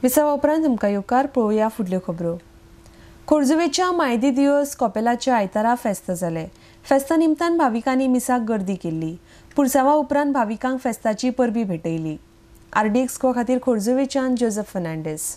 विसावा उपरांत तुमकां येवकार. पळोवया फुडल्यो खबरो. खोर्जुवेच्या मायदी दिवस कॉपेलाच्या आयतारा फेस्त जालें. फेस्ता निमतान भाविकांनी मिसाक गर्दी केल्ली. पुरसावा उपरांत भाविकांक फेस्ताची परबी भेटयली. आरडीएक्स को खातीर खोर्जुवेच्यान जोजफ फर्नांडीस.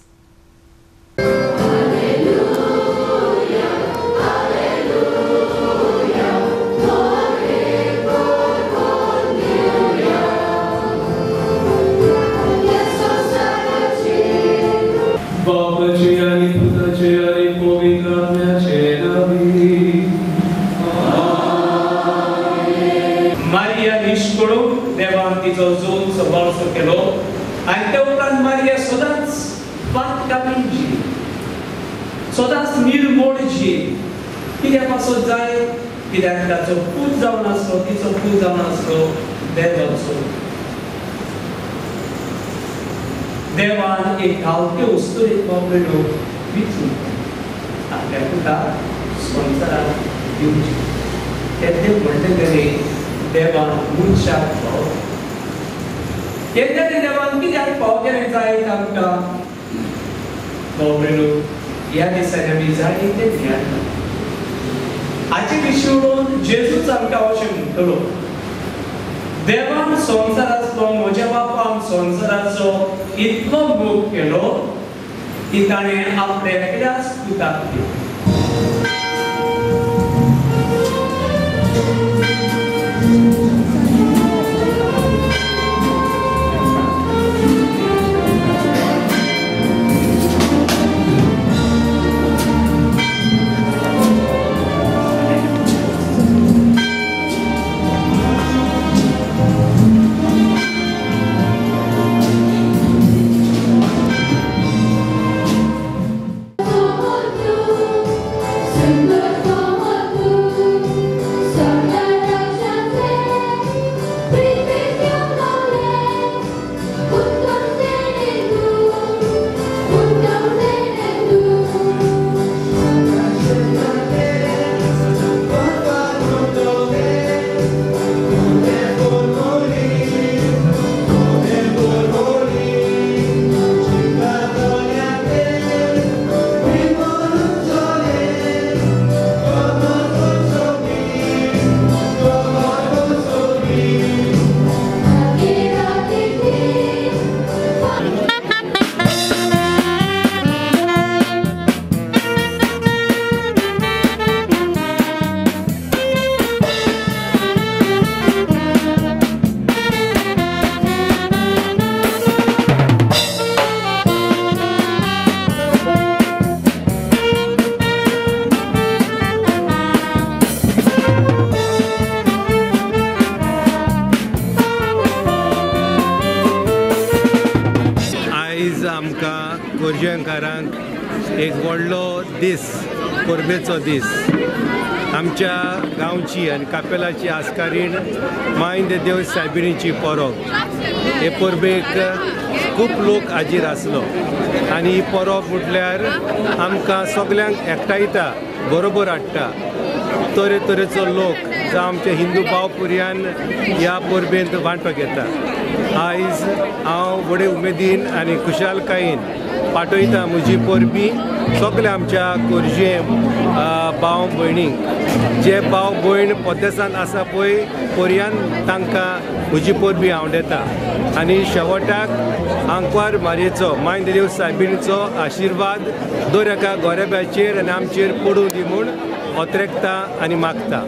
मारिया निश्कडून देवान तिचो जोन सांबाळसो केलो आनी त्या उपरांत मारिया सदांच पातकापी जी, सदांच निर्मोड जी, कित्या पासत जाय कित्याक ताचो पूत जावन आसलो, तिचो पूत जावन आसलो देवाचो. देवान एक गांवके वस्तूक बाबडो विचून आपल्या पुताक संवसाराक दिवची. तें म्हणटकच देवान मनशाक फाव केन्ना ते देवान कित्याक फाव केलें जायत आमकां बाबडो. ह्या दिसांनी आमी जायते ध्यान हाचे विशीं उलोवन जेजूच आमकां अशें म्हणटलो, देवान संवसाराचो म्हज्या बापान संवसाराचो इतलो मोग केलो की ताणें आपल्या एकल्याच पुताक दिलो. खोर्जुवेंकारांक एक व्हडलो दीस, परबेचो दीस. आमच्या गांवची आनी कापेलाची आस्कारीण मायंद देव सायबिणीची परब. हे परबेक खूब लोक हाजीर आसलो आनी ही परब म्हटल्यार आमकां सगल्यांक एकठांयता, बरोबर हाडटा. तरेतरेचो लोक जावं आमचे हिंदू भाव पुरयान ह्या परबेंत वांटो घेता. आयज हांव व्हडे उमेदीन आनी खुशालकायेन पाठयता म्हजी परबी सगल्या आमच्या खोर्जे भाव भयणींक. जे भाव भयण परदेसांत आसा पळय पोरयान तांकां म्हजी परबी हांव दिता आनी शेवटाक आंकवार मारयेचो मायंद देव सायबिणीचो आशिर्वाद दर एका गोरेब्याचेर आनी आमचेर पडूं दी म्हूण ओतरेकता आनी मागता.